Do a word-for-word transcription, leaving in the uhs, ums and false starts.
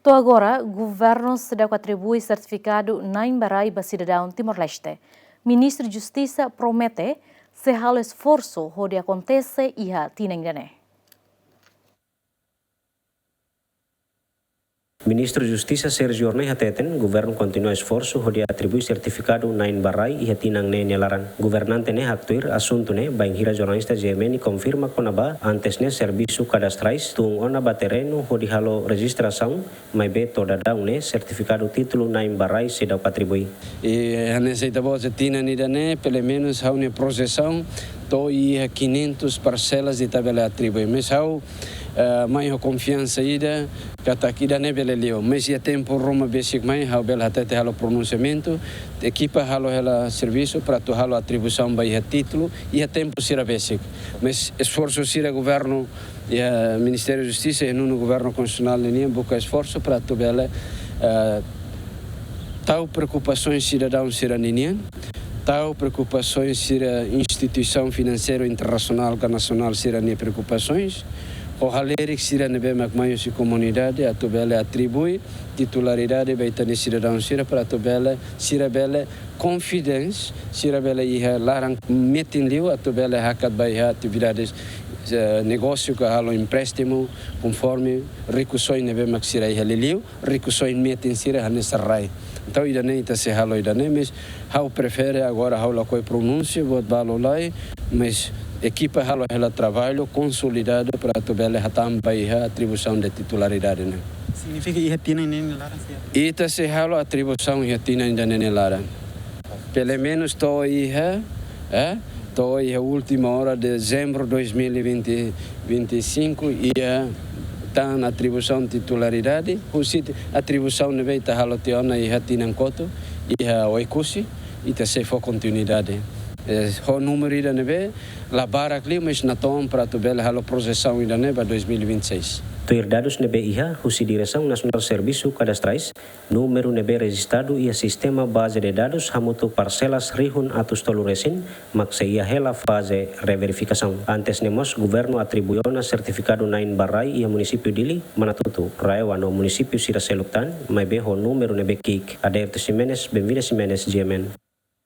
To'o agora, governu seidauk atribui sertifikadu na'in ba rai ba sidadaun Timor-Leste. Ministru Justisa promete sei halo esforsu hodi akontese iha tinan ida-ne'e. Ministru Justisa Sérgio Horney hateten, governu kontinua esforsu hodi atribui sertifikadu na'in ba rai iha tinan ne'e nia laran. Governante ne'e haktuir asuntu ne'e bainhira jornalista G M N konfirma kona-ba antes ne'e servisu kadastrais tun ona ba terrenu hodi halo rejistrasaun, maibé to'o daudaun ne'e sertifikadu títulu na'in ba rai seidauk atribui. I hanesan ita-boot hatene tinan ida-ne'e, pelumenus ha'u-nia projesaun to'o iha quinhentos parselas ita bele atribui. Mas ha'u, eh, mai ho konfiansa ida katak ida-ne'e bele liu. Mas iha tempu ruma besik mai, ha'u bele hatete halo pronunsiamentu, ekipa halo hela servisu para atu halo atribuisaun ba iha títulu iha tempu sira besik. Mas esforsu sira governu, iha Ministériu Justisa, iha nonu Governu Konstitusionál ninian buka esforsu para atu bele, eh, tau preokupasaun sidadaun sira ninian, tau preokupasaun sira instituisaun finanseiru internasionál ka nasionál sira-nia preokupasaun, ho halerik sira ne'ebé mak mai husi komunidade atu bele atribui titularidade ba ita-nia sidadaun sira para atu bele, sira bele confidence, sira bele iha laran metin liu atu bele hakat ba iha atividades, eh, negósiu ka halo empréstimu konforme rikusoin ne'ebé mak sira iha liuliu, rikusoin metin sira hanesan rai. Entaun ida-ne'e ita sei halo ida-ne'e, mas ha'u prefere agora ha'u lakohi pronunsia buat balu lai, mas ekipa halo hela traballu konsolidadu para atu bele hatán ba iha atribuisaun de titularidade ne'e. Signifika iha tinan ne'e nia laran sei? Ita sei halo atribuisaun iha tinan ida-ne'e nia laran. Pelumenus to'o iha, eh, to'o iha última hora, dezembru dois mil e vinte, vinte e cinco, iha tan atribuisaun titularidade, husi atribuisaun ne'ebé ita halo tiha ona iha tinan kotuk, iha Oekusi, ita sei fó kontinuidade. Eh, ho númeru ida ne'ebé la barak liu, mas natoon para atu bele halo projesaun ida-ne'e ba dois mil e vinte e seis. Tuir dadus ne'ebé iha husi Diresaun Nasionál Servisu Kadastrais, númeru ne'ebé rejistadu iha sistema baze de dadus hamutuk parselas rihun atus tolu resin, mak sei iha hela faze reverifikasaun. Antes ne'e mós governu atribui ona sertifikadu na'in ba rai iha munisípiu Dili, Manatuto, RAEOA no munisípiu sira seluk tan, maibé ho númeru ne'ebé ki'ik. Aderto Ximenes, Benvida Ximenes, G M N.